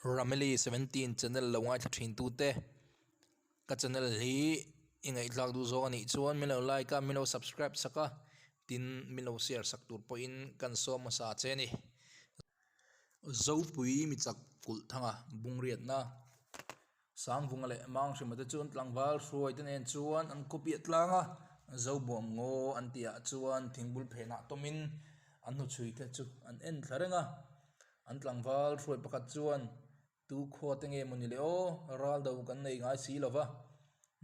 Rameli 17 channel lo ngaithla thin tute ka channel hi i ngaihthlak duh zawk anih chuan min lo like a min lo subscribe sak a tin min lo share sak tur pawhin kan sawm hmasa che a ni. Zopui mi chak kulh thanga bungriatna Sangvunga leh Manghrima te chuan tlangval hruai te nen chuan an kawpiah tlang a Zobuang ngaw an tih ah chuan thingbul phenah tawmin an hnuchhui te chu an en thla reng a. An tlangval hruai pakhat chuan tu khua te nge maw ni le aw ral do kan nei ngai si lo va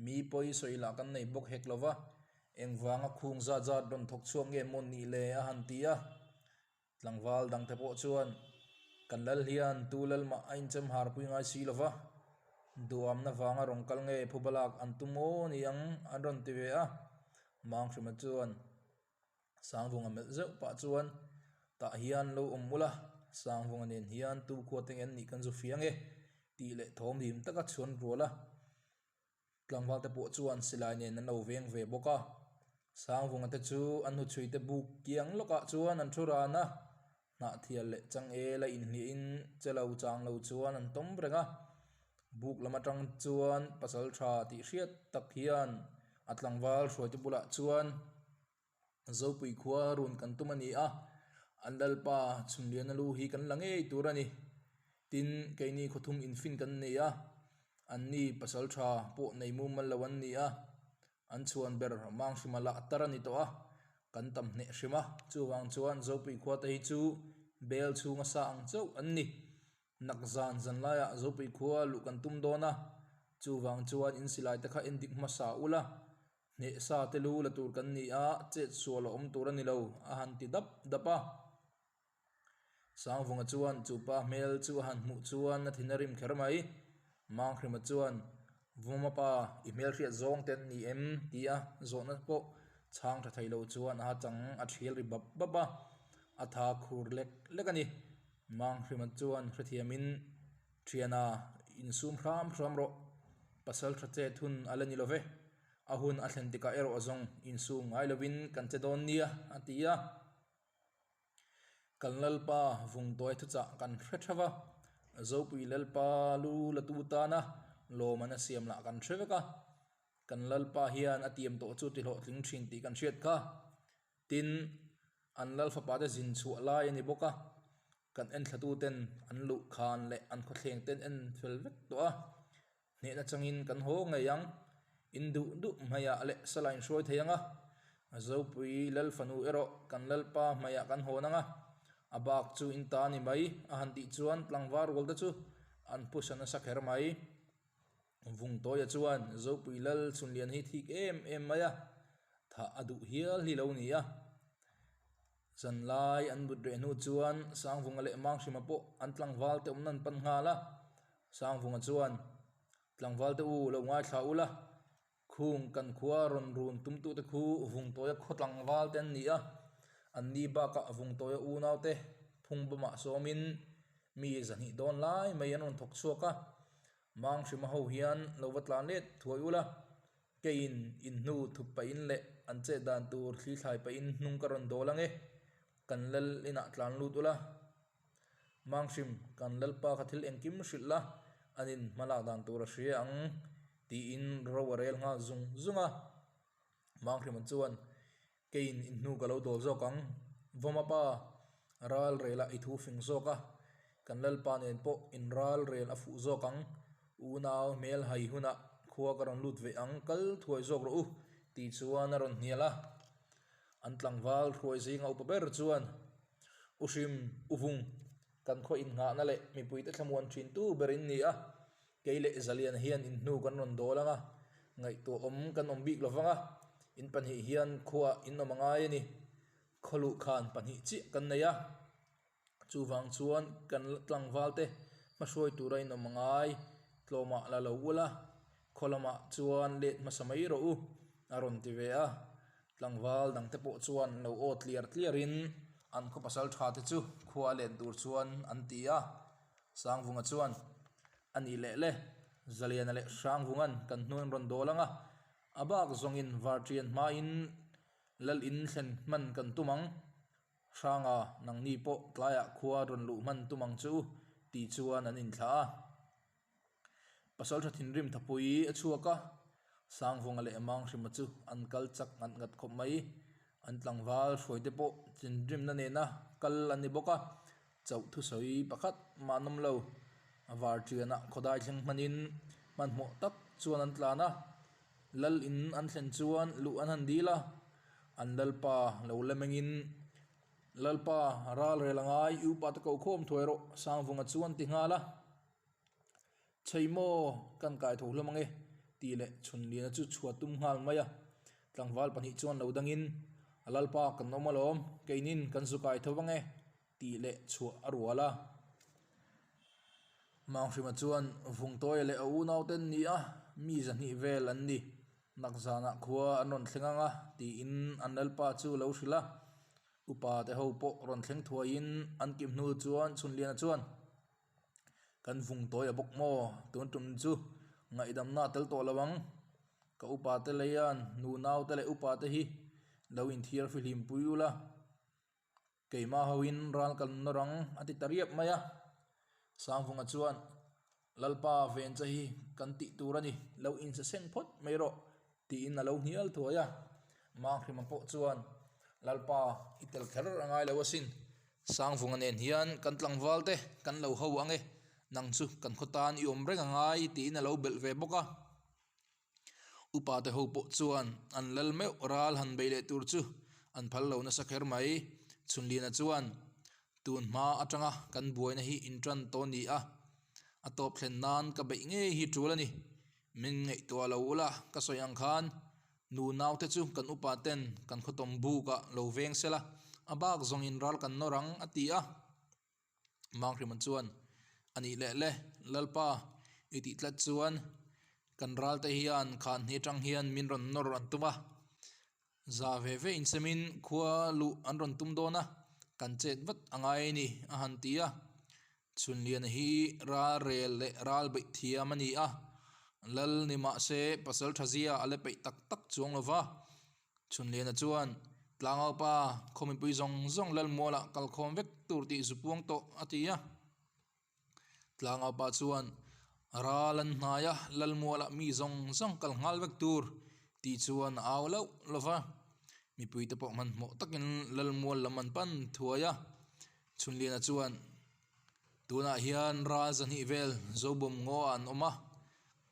mi pawi sawi lah kan nei bawk hek lo va engvanga khung zat zat rawn thawk chhuak nge maw ni le a han ti a tlangval dang te pawh chuan kan lal hian tu lal mah a inchem har pui ngai si lo va duhamna vanga rawn kal nge phuba lak an tum aw ni ang an rawn ti ve a Manghrima chuan. Sangvunga melh zeuh pah chuan tah hian lo awm ula, Sangvunga nen hian tu khua te nge an nih kan zu fiang e tih leh thawm hlim taka chhuan rual a. Tlangval te pawh chuan silai nen an lo veng ve bawk a. Sangvunga te chu an hnuchhui te buk kiang lawkah chuan an thu ran a, Hnahthial leh changel a inhliahin che lo chang lo chuan an tawm reng a. Buk lam atang chuan pasal tha tih hriat tak hian a tlangval hruaite bulah chuan Zopui khua run kan tum a ni a, an lalpa chhunliana lu hi kan la ngei tur a ni. Tin, keini khawthum infin kan nei a, anni pasal tha pawh nei mumal lo an ni a. An chhuan ber mang hrima lah tar a ni tawh a, kan tam hneh hrim a, chuvang chuan Zopui khua te hi chu bel chhunga sa ang chauh an ni. Nak zan zan laiah Zopui khua luh kan tum dawn a, chuvang chuan in silai te kha en dik hmasa ula, hneh sa te lu la tur kan ni a, chet sual a awm tur a ni lo, a han ti dap dap a. Sangvunga chuan chu pa hmel chu a han hmuh chuan a thin a rim kher mai. Manghrima chuan, Vuma pa, i hmel hriat zawng te an ni em? ti a zawhna pawh chhang tha thei lo chuan a chang a thial ri bap bap a, a tha khur lek lek a ni. Manghrima chuan hrethiamin, Thiana, insum hram hram rawh. Pasal tha chet hun a la ni lo ve. A hun a thlen tikah erawh zawng insum ngai lovin kan che dawn nia, a ti a. Kan Lalpa vungtawi thuchah kan hre theuh a, Zopui Lalpa lu la tu tana lawm an a siam lah kan hre vek a, kan Lalpa hian a tiam tawh chu ti hlawhtling thin tih kan hriat kha. Tin, an Lal fapa te zin chhuah lai a ni bawk a, kan enthlatu ten an luh khan leh an khawthleng ten en fel vek tawh a. Hnehna changin kan haw ngei ang, in duh duh hmaiah leh sala in hruai thei ang a, Zopui Lal fanu erawh kan Lalpa hmaiah kan hawn ang a, a bak chu in ta a ni mai, a han tih chuan tlangval rual te chu an phusa nasa kher mai. Vungtawia chuan Zopui Lal chhunlian hi thik em em mai a, thah a duh hial hi lo ni a. Zanlai an but reh hnu chuan Sangvunga leh Manghrima pawh an tlangval te awmna an pan nghal a. Sangvunga chuan, Tlangval te u, lo ngaithla ula, khung kan khua rawn run tumtute khu Vungtawia khaw tlangval te an ni a, an ni bakah Vungtawia unau te phung bawmah sawmin mi zahnih dawn lai mai an rawn thawk chhuak a, Manghrima ho hian lo va tlan let thuai ula, keiin in hnu thup pahin leh an chet dan tur thli thlai pahin hnung ka rawn dawl ange, kan lal inah tlan lut ula. Manghrim, kan Lalpa kha thil engkim hrilh la, an in hmalak dan tur a hria ang, tiin ro a rel nghal zung zung a. Manghrima chuan, Keiin in hnu ka lo dawl zawk ang, Vawma pa, ral relah i thu fing zawk a, kan Lalpa nen pawh in ral rel a fuh zawk ang, unau hmel hai hunah khua ka rawn lut ve ang, kal thuai zawk rawh u, ti chuan a rawn hnial a. An tlangval hruai zinga upa ber chuan, U hrim, u vung, kan khaw innghahna leh mipuite thlamuan thin tu ber in ni a, kei leh Zalian hian in hnu kan rawn dawl ang a, ngaihtuah awm kan awm bik lo vang a, in pahnih hian khuaah in awm a ngai a ni. Khaw luh khan pahnih chiah kan nei a, chuvang chuan kan tlangval te hmahruai tura in awm a ngai, tlawmah la lo ula, khaw lamah chuan let hmasa mai rawh u, a rawn ti ve a. Tlangval dangte pawh chuan lo aw tliar tliarin an khaw pasal tha te chu khua a len tur chuan an ti a. Sangvunga chuan, A nih leh le, Zaliana leh Hrangvunga'n kan hnu an rawn dawl ang a, a bak zawngin varṭian hmain lal in thlen hman kan tum ang. Hranga, nangni pawh tlaiah khua rawn luh hman tum ang chu u, Ti chuan an inthlah a. Pasalṭha thinrim thapui a chhuak a, Sangvunga leh Manghrima chu an kal chak ngat ngat khawp mai. An tlangval hruaite pawh thinrimna nena kal an ni bawk a, chauh thusawi pakhat mah an awm lo. A var ṭianah khawdai thleng hmanin hmanhmawh tak chuan an tlan a, Lal in an thlen chuan luh an han dil a, an Lalpa lo la mengin, Lalpa, ral rel a ngai, i upa te ko khawm thuai rawh, Sangvunga chuan ti nghal a. Chhei maw, kan kai tho hlawm ange, tih leh Chhunliana chu chhuah tum nghal mai a. Tlangval pahnih chuan lo dangin, A Lalpa kan awm alawm, keinin kan zu kai tho ange, tih leh chhuah a rual a. Manghrima chuan Vungtawia leh a unaute an ni a, mi zahnih vel an ni. Nakzanah khua an rawn thleng ang a, tiin an Lalpa chu lo hrilh a. Upa te ho pawh rawn thleng thuaiin an kim hnu chuan Chhunliana chuan, Kan vung tawi a bawk maw? Tun tum chu ngaihdamna a tel tawh lo ang. Ka upa te leian nu nau te leh upa te hi lo inthiar fihlim pui ula, keimah hoin ral kan nawr ang a ti ta riap mai a. Sangvunga chuan, Lalpa ven che hi kan tih tur a ni, lo insaseng phawt mai rawh tiin a lo hnial thuai a. Manghrima pawh chuan, Lalpa i tel kher a ngai lo asin. Sangvunga nen hian kan tlangval te kan lo ho ang e, nang chu kan khaw tan i awm reng a ngai tiin a lo belh ve bawk a. Upa te ho pawh chuan an lal meuh ral han bei leh tur chu an phal lo nasa kher mai. Chhunliana chuan tun hma atanga kan buaina hi intan tawh a ni a, a tawp thlen nan ka beih ngei hi tul a ni. Min ngaihtuah lo ula ka sawi ang khan Nu naute chu kan upa ten kan khawtawm buk ah lo veng sela, a bak zawng in ral kan nawr ang a ti a. Manghrima chuan, A nih leh le, Lalpa, i tih tlat chuan kan ral te hian khan hni atang hian min rawn nawr an tum a, za ve ve insemin khua luh an rawn tum dawn a, kan chet vat a ngai a ni a han ti a. Chhunliana hi ral rel leh ral beih thiam a ni a, lal ni mah se pasal tha zia a la peih tak tak chuang lo va. Chhunliana chuan Tlangaupa khaw mipui zawng zawng lal mualah kalkhawm vek tur tih zu puang tawh a ti a. Tlangaupa chuan ral an hnai a, lal mualah mi zawng zawng kal nghal vek tur tih chuan a au loh lo va. Mipuite pawh hmanhmawh takin lal mual lam an pan thuai a. Chhunliana chuan, Tunah hian ral zahnih vel Zobawm ngaw ah an awm a,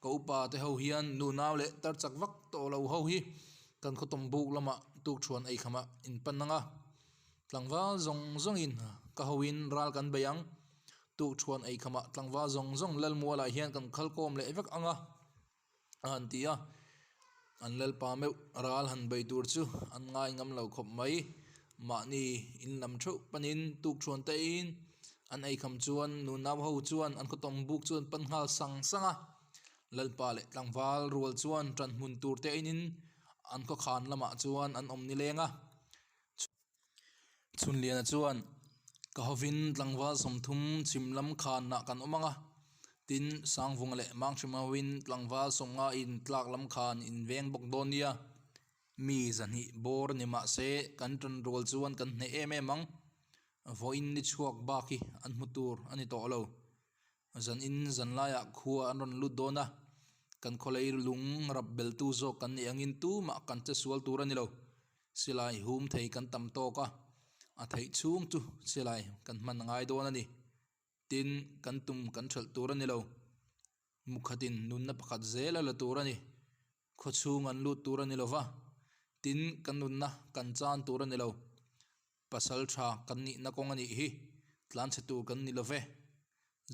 ka upa te ho hian nu nau leh tar chak vak tawh lo ho hi kan khawtawm buk lamah tukṭhuan ei khamah in pan ang a, tlangval zawng zawngin ka hoin ral kan bei ang, tukṭhuan ei khamah tlangval zawng zawng Lalmualah hian kan khalkawm leh vek ang a. A han ti a, an lalpa meuh ral han bei tur chu an ngai ngam lo khawp mai. Mahni in lam theuh panin tuk thuan te in an ei kham chuan nunau ho chuan an khawtawm buk chu an pan nghal sang sang a. Lalpa leh tlangval rual chuan tan hmun tur te enin an khawkhan lamah chuan an awm nileng a. Chhunliana chuan, Ka hovin tlangval 30 chhim lam khanah kan awm ang a, tin Sangvunga leh Manghrima hovin tlangval 50 in tlak lam khan in veng bawk dawn nia. Mi zahnih bawr ni mah se kan tan rual chuan kan hneh em em ang. Vawiin ni chhuak bak hi an hmu tur a ni tawh lo. Zanin zanlaiah khua an rawn lut dawn a, kan khawlei lung rap beltu zawk kan nih angin tumah kan che sual tur a ni lo. Silai hum thei kan tam tawk a, a theih chhung chu silai kan hman a ngai dawn a ni. Tin, kan tum kan hrelh tur a ni lo. Mukhatin nunna pakhat zel a la tur a ni. Khaw chhung an lut tur a ni lo va, tin kan nunna kan chan tur a ni lo. Pasal tha kan nihna kawng a nih hi, tlanchhe tur kan ni lo ve.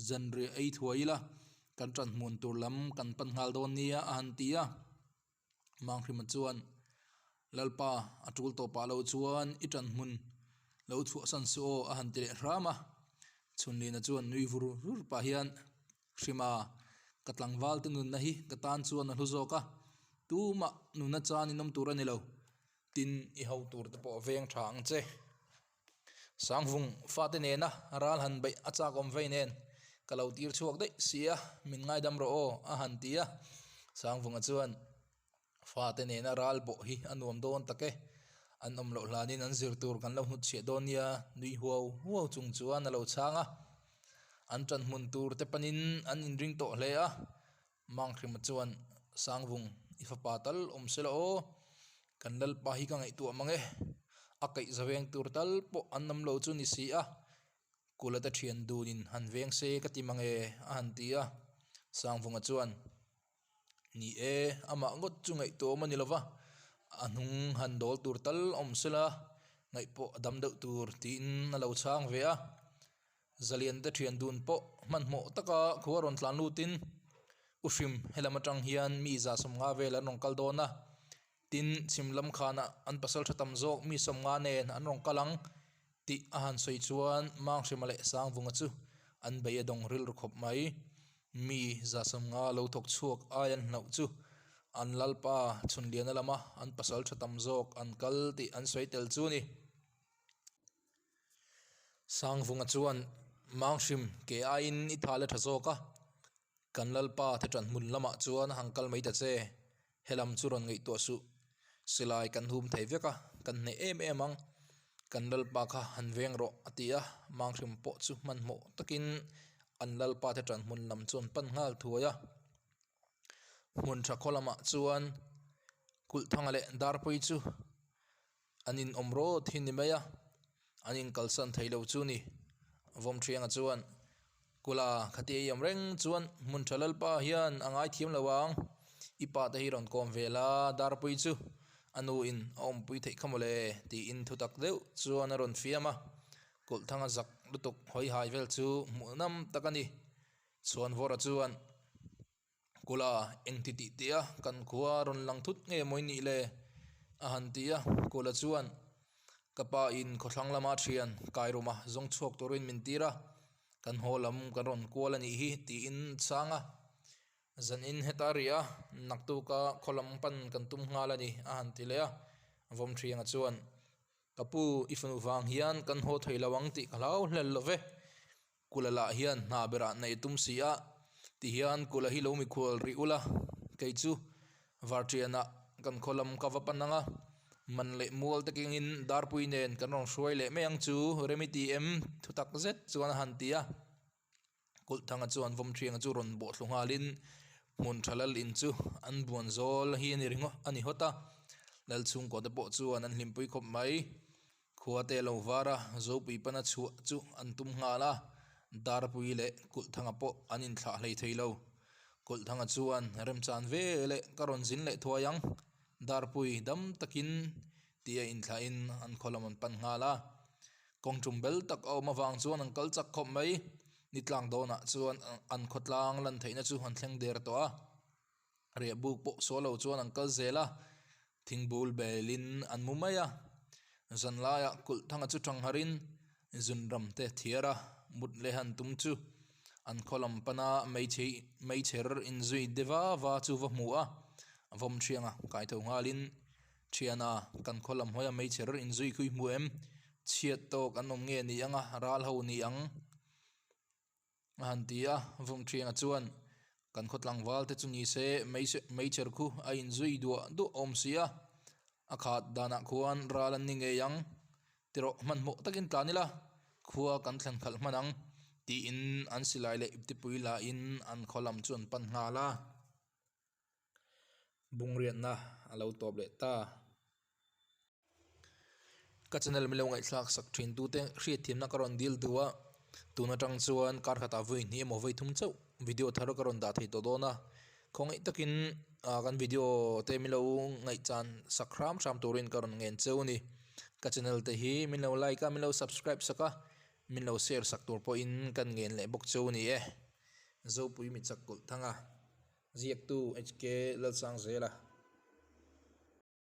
Zanriah ei thuai ila, kan tanhmun tur lam kan pan nghal dawn nia a han ti a. Manghrima chuan, Lalpa, a tul tawh pah loh chuan i tan hmun lo chhuahsan suh aw a han ti leh hram a. Chhunlina chuan nui vur vur pah hian, Hrima, ka tlangval te nunna hi ka tan chuan a hlu zawk a, tumah nunna chan in awm tur a ni lo, tin i ho tur te pawh veng tha ang che. Sangvung fate nena ral han beih a chak awm vei nen ka lo tir chhuak daih si a, min ngaidam rawh aw a han ti a. Sangvunga chuan fate nena ral bawh hi a nuam dawn tak e, an awm loh hlanin an zir tur kan lo hnutchhiah dawn nia nui huau huau chung chuan a lo chhang a. An ṭan hmun tur te panin an inring tawh hle a, Manghrima chuan Sangvung i fapa tal awm se la aw, kan Lalpa hi ka ngaihtuah mang e, a kaih za veng tur tal pawh an awm lo chu ni si a, Kulata ṭhian dunin han veng se ka ti mang e a han ti a, Sangvunga chuan Ni e, amah ngawt chu ngaihtuahawm a ni lo va, a hnung han dawl tur tal awm se la, ngaih pawh a dam deuh tur tiin a lo chhang ve a. Zalian te thian dun pawh hmanhmawh taka khua rawn tlan lutin U Hrim helam atang hian mi 150 vel an rawn kal dawn a, tin chhim lam khanah an pasal tha tam zawk mi 50 nen an rawn kal ang tih a han sawi chuan Manghrima leh Sangvunga chu an bei a dawng rilru khawp mai. Mi 150 lo thawk chhuak ai an hlauh chu an Lalpa Chhunliana lama an pasal tha tam zawk an kal tih an sawi tel chu a ni. Sangvunga chuan Manghrim ke aiin i tha le tha zawk a, kan Lalpa the ṭan hmun lamah chuan han kal mai ta che, helam chu rawn ngaihtuah suh, silai kan hum thei vek a, kan hneh em em ang, kan Lalpa kha han veng rawh a ti a, Manghrim pawh chu hmanhmawh takin an Lalpa the ṭan hmun lam chu an pan nghal thuai a. Hmun tha khaw lamah chuan Kulhthanga leh Darpui chu An in awm rawt hi ni mai a, an in kalsan thei lo chu ni. Vawmthianga chuan, Kula, khatia i awm reng chuan hmun tha Lalpa hian a ngaithiam lo ang. I pa te hi rawn kawm ve la, Darpui chu a nu in a awmpui theih kha mawle, tiin thutak deuh chuan a rawn fiam a. Kulhthanga zak lutuk hawi hai vel chu hmuhnawm tak a ni. Chhuanvawra chuan. Kula, eng ti tih tih a, kan khua rawn lang thut nge mawi nih le? a han ti a, Kula chuan, Ka pa in khawthlang lama thian kai ruma zawng chhuak turin min tir a, kan haw lam kan rawn kual a nih hi tiin chhang a, Zanin heta ri a, naktuka khaw lam pan kan tum nghal a ni a han ti leh a, Vawmthianga chuan, Ka pu, i fanu vang hian kan haw thei lo ang tih ka hlau hlel lo ve. Kula lah hian hna berah neih a tum si a, tihian Kula hi lo mikhual rih ula, kei chu Varṭianah kan khaw lam ka va pan ang a, man leh mual te kengin Darpui nen kan rawn hruai leh mai ang chu Remi ti em thu tak zet chuan a han ti a. Kulhthanga chuan Vawmṭhianga chu rawn bawhthlu nghalin hmun ṭha lal in chu an buan zawl hi a ni ringawt a ni hawt a, lal chhungkaw te pawh chuan an hlimpui khawp mai. Khua te lo var a, Zopui pana chhuah chu an tum nghal a, Darpui leh Kulhthanga pawh an inthlah hlei thei lo. Kulhthanga chuan remchan ve leh ka rawn zin leh thuai ang, Darpui dam takin tia inthlahin an khaw lam an pan nghal a. Kawng tum bel tak a awm avang chuan an kal chak khawp mai, ni tlang dawnah chuan an khawtlang lan theihna chu an thleng der tawh a. Riahbuk pawh saw lo chuan an kal zel a, thingbul belin an mu mai a. Zanlaiah kulh thanga chu tangharin zunram te thiar a, mut leh han tum chu an khaw lam pana meichei meichher inzui de va va chu va hmu a, vawm thianga kai tho nghalin, Thiana, kan khaw lam hawia meichher inzui khui hmu em? Chhiat tawk an awm nge ni anga ral ho ni ang? A han ti a, Vawmthianga chuan, Kan khaw tlangval te chu ni se, meichher khu a inzui duah duah awm si a, a khat danah khuan ral an ni ngei ang, tirawh hmanhmawh takin tlan ila, khua kan thlen khalh hman ang, tiin an silai leh iptipui lahin an khaw lam chu an pan nghal a. Bungriatna a lo tawp leh ta. Ka channel min lo ngaihthlak sak thin tute hriatthiamna ka rawn dil duh a, tun atang chuan kar khatah vawi hnih emaw vawi thum chauh video thar ka rawn dah thei tawh dawn a, khawngaih takin ah kan video te min lo ngaihchan sak hram hram turin ka rawn ngen cheu a ni. Ka channel te hi min lo like a min lo subscribe sak a, min lo share sak tur pawhin kan ngen leh bawk cheu a ni e. Zopui Michak Kulhthanga. Ziaktu HK Lalsangzela.